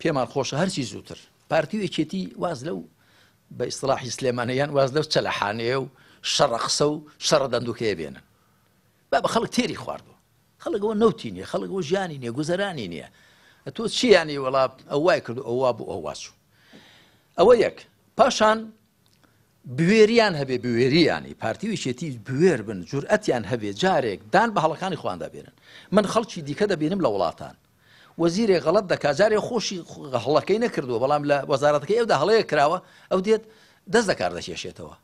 پێمان خۆشە هەرچی زووتر پارتی و یەکێتی واز لەو بە ئیسڵاحی سلێمانیان واز لەو چەلەحانەیە و شەڕە قسە و شەڕە دەندوکەیە بێنن. بابە خەڵک تێری خواردووە، خەڵک ئەوە نەوتی نییە، خەڵک ئەوە ژیانی نییە، گوزەرانی نییە. تۆ چی یانی وەڵا ئەو وای کرد و ئەو وا بوو ئەو وا چوو. ئەوە یەک. پاشان بوێریان هەبێ، بوێریانی پارتی و یەکێتی بوێر بن، جورئەتیان هەبێ جارێک دان بە هەڵەکانی خۆیاندا بێنن. من خەڵکی دیکە دەبینم لە وڵاتان وەزیرێک غەڵەت دەکات، جارێ خۆشی هەڵەکەی نەکردووە، بەڵام لە وەزارەتەکەی ئەودا هەڵەیەک کراوە، ئەو دێت دەست لەکار دەکێشێتەوە.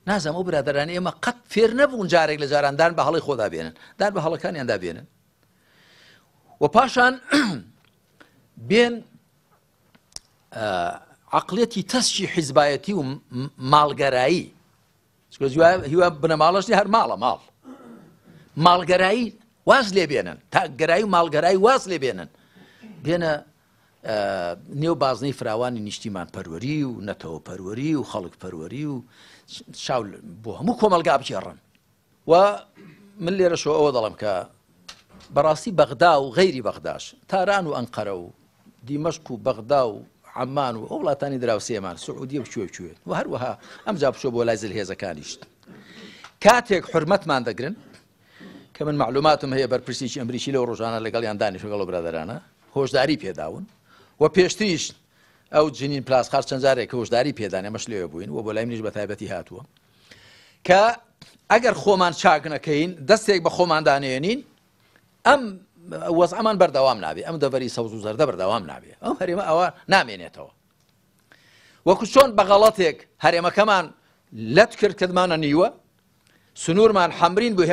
نازانم ئەو برادەرانی ئێمە قەت فێر نەبوون جارێک لە جاران دان بە هەڵەی خۆدا بێنن، دان بە هەڵەکانیاندا بێنن و پاشان بێن عقلێتی تەسکی حیزبایەتی و ماڵگەرایی، هیوا بنەماڵەش هەر ماڵە ماڵ ماڵگەرایی واز لێ بێنن، تا گەرایی و ماڵگەرایی واز لێ بێنن، بێنە نێو بازنەی فراوانی نیشتیمان پەروەری و نەتەوە پەروەری و خەڵک پەروەری و چاو بۆ هەموو کۆمەلگا بگێڕن. و من لێرەشەوە ئەوە دەڵێم کە بەڕاستی بەغدا و غەیری بەغداش، تاران و ئەنقەرە و دیمەشق و بەغدا و عەمان و ئەو وڵاتانی دراوسێمان، سعودیە و کوێ کوێ و هەروەها ئەمجا بچۆ بۆ لای زلهێزەکانیش، کاتێک حرمەتمان دەگرن کە من معلوماتم هەیە بەرپرسێکی ئەمریکی لەو ڕۆژانە لەگەڵیان دانیشت لەگەڵ برادەرانە هۆشداری پێداون و پێشتریش ئەو جنین پلاسخار چەند جارێک هۆشداری پێدان، ئێمەش لەوێ بووین و بۆ لای منیش بە تایبەتی هاتووە کە ئەگەر خۆمان چاک نەکەین، دەستێک بە خۆمان دانێنین، ئەم وەزعەمان بەردەوام نابێ، ئەم دەڤەری سەوز و زەردە بەردەوام نابێ، ئەم هەرێمە ئەوە نامێنێتەوە. وەکو چۆن بە غەڵەتێک هەرێمەکەمان لەت کرد کردمانە نیوە، سنوورمان حەمرین بوو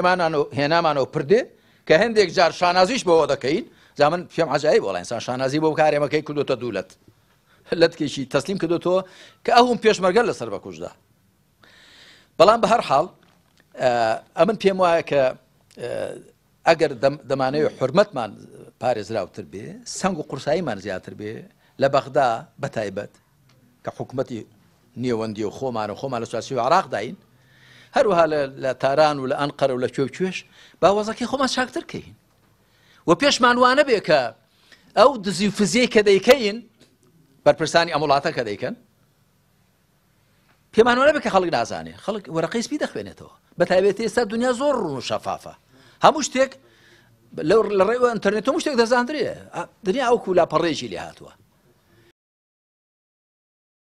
هێنامانەوە پردێ، کە هەندێک جار شانازیش بەوە دەکەین. جا من پێم عەجایب وەڵا ئینسان شانازی بۆ بکە هەرێمەکەی کردوتە دوو لەت، لەتکێکی تەسلیم کردوتەوە کە ئەوم پێشمەرگە لەسەر بەکوشدا. بەڵام بە هەر حاڵ ئەمن پێم وایە کە ئەگەر دەمانەوێت حرمەتمان پارێزراوتر بێ، سەنگ و قورساییمان زیاتر بێ لە بەغدا بە تایبەت کە حکوومەتی نێوەندی و خۆمان و خۆمان لە چوارچێوەی عێراقداین، هەروەها لە تاران و لە ئەنقەرە و لە کوێ و کوێش، با وەزەکەی خۆمان چاکتر کەین و پێشمان وانە بێ کە ئەو دزی و فزیەی کە دەیکەین، بەرپرسانی ئەم وڵاتە کە دەیکەن، پێمان وانە بێ کە خەڵک نازانێ. خەڵک وەرەقەی سپی دەخوێنێتەوە، بە تایبەتی ئێستا دنیا زۆر ڕوون و شەفافە، هەموو شتێک لە ڕێوە ئینتەرنێت هەموو شتێک دەزاندرێ، دنیا ئەو کولا پەڕێکی لێ هاتووە.